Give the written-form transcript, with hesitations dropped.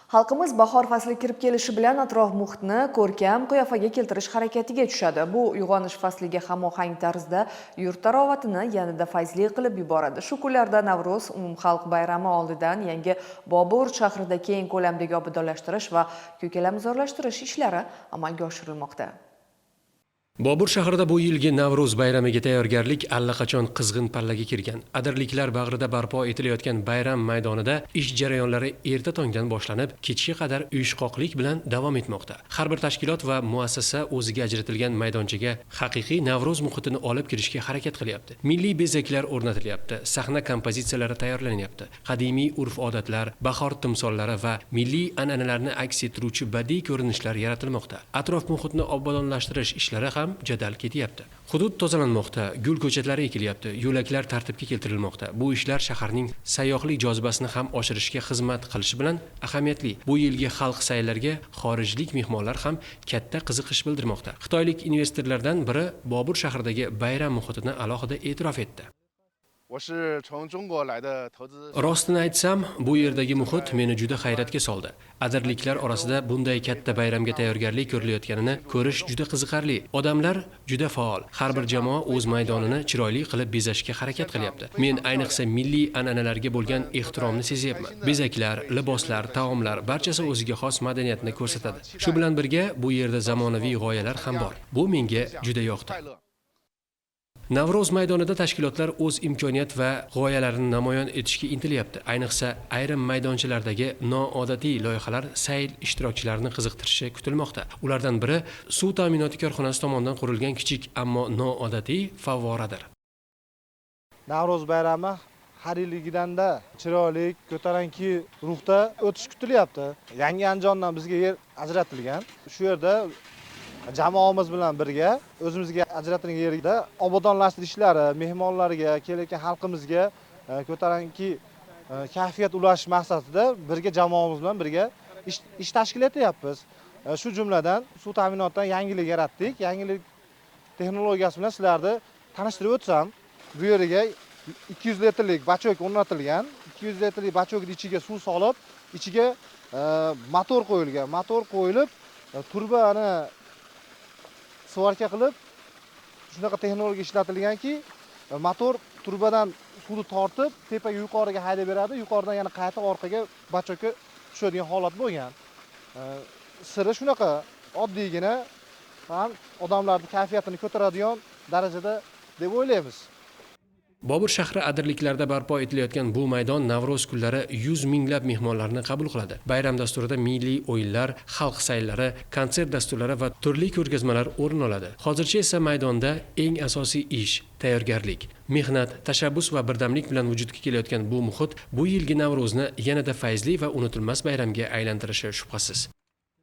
Xalqimiz bahor fasli kirib kelishi bilan atrof muhitni ko'rkam qiyofaga keltirish harakatiga tushadi. Bu uyg'onish fasliga hamohang tarzda yurt tarovatini yanada fayzli qilib yuboradi. Shu kunlarda Navro'z umumxalq bayrami oldidan yangi Bobur shahrida keng ko'lamdagi obodonlashtirish va ko'kalamzorlashtirish ishlari amalga oshirilmoqda. Bobur shahrida bu yilgi Navro'z bayramiga tayyorgarlik allaqachon qizg'in pallaga kirgan. Adirliklar bag'rida barpo etilayotgan bayram maydonida ish jarayonlari erta tongdan boshlanib, kechga qadar uyushqoqlik bilan davom etmoqda. Har bir tashkilot va muassasa o'ziga ajratilgan maydonchaga haqiqiy Navro'z muhitini olib kirishga harakat qilyapti. Milliy bezaklar o'rnatilyapti, sahna kompozitsiyalari tayyorlanyapti. Qadimiy urf-odatlar, bahor timsollari va milliy an'analarni aks ettiruvchi badiiy ko'rinishlar yaratilmoqda. Atrof muhitni obodonlashtirish ishlari ham jadal ketyapti. Hudud tozalanmoqda, gul ko'chatlari ekilyapti, yo'laklar tartibga keltirilmoqda. Bu ishlar shaharning sayyohlik jozibasini ham oshirishga xizmat qilishi bilan ahamiyatli. Bu yilgi xalq sayllariga xorijlik mehmonlar ham katta qiziqish bildirmoqda. Xitoylik investorlardan biri Bobur shahridagi bayram muhitini alohida e'tirof etdi. 我是从中国来的投资。 Rostini aytsam, bu yerdagi muhit meni juda hayratga soldi. Adirliklar orasida bunday katta bayramga tayyorgarlik ko'rilayotganini ko'rish juda qiziqarli. Odamlar juda faol. Har bir jamoa o'z maydonini chiroyli qilib bezashga harakat qilyapti. Men ayniqsa milliy an'analarga bo'lgan ehtiromni sezyapman. Bezaklar, liboslar, taomlar barchasi o'ziga xos madaniyatni ko'rsatadi. Shu bilan birga bu yerda zamonaviy g'oyalar ham bor. Bu menga juda yoqdi. 快乐。 Navro'z maydonida tashkilotlar o'z imkoniyat va g'oyalarini namoyon etishga intilyapti. Ayniqsa, ayrim maydonchalardagi noodatiy loyihalar sayl ishtirokchilarini qiziqtirishi kutilmoqda. Ulardan biri suv ta'minoti korxonasi tomonidan qurilgan kichik, ammo noodatiy favvoradir. Navro'z bayrami har yilgidanda chiroyli, ko'tarinki ruhda o'tishi kutilyapti. Yangi Andijondan bizga yer ajratilgan. Shu yerda jamoamiz bilan birga o'zimizga ajratilgan yerda obodonlashtirish ishlari, mehmonlarga, kelayotgan xalqimizga ko'tarinki kayfiyat ulashish maqsadida birga jamoamiz bilan birga ish tashkil etyapmiz. Shu jumladan suv ta'minotidan yangilik yaratdik. Yangilik texnologiyasi bilan sizlarni tanishtirib o'tsam, bu yerga 200 litrlik бачок o'rnatilgan. 200 litrlik бачок ni ichiga suv solib, ichiga motor qo'yilgan. Motor qo'yilib, turbani сварка qilib, shunaqa texnologiya ishlatilganki, motor turbadan suvni tortib, tepaga, yuqoriga haydab beradi, yuqoridan yana qayta orqaga бачок ka tushadigan holat bo'lgan. Siri shunaqa oddiygina ham odamlarni kayfiyatini ko'taradigan darajada deb o'ylaymiz. Bobur shahri adirliklarida barpo etilayotgan bu maydon Navro'z kunlari yuz minglab mehmonlarni qabul qiladi. Bayram dasturida milliy o'yinlar, xalq sayllari, konsert dasturlari va turli ko'rgazmalar o'rin oladi. Hozircha esa maydonda eng asosiy ish tayyorgarlik. Mehnat, tashabbus va birdamlik bilan vujudga kelayotgan bu muhit bu yilgi Navro'zni yanada fayzli va unutilmas bayramga aylantirishi shubhasiz.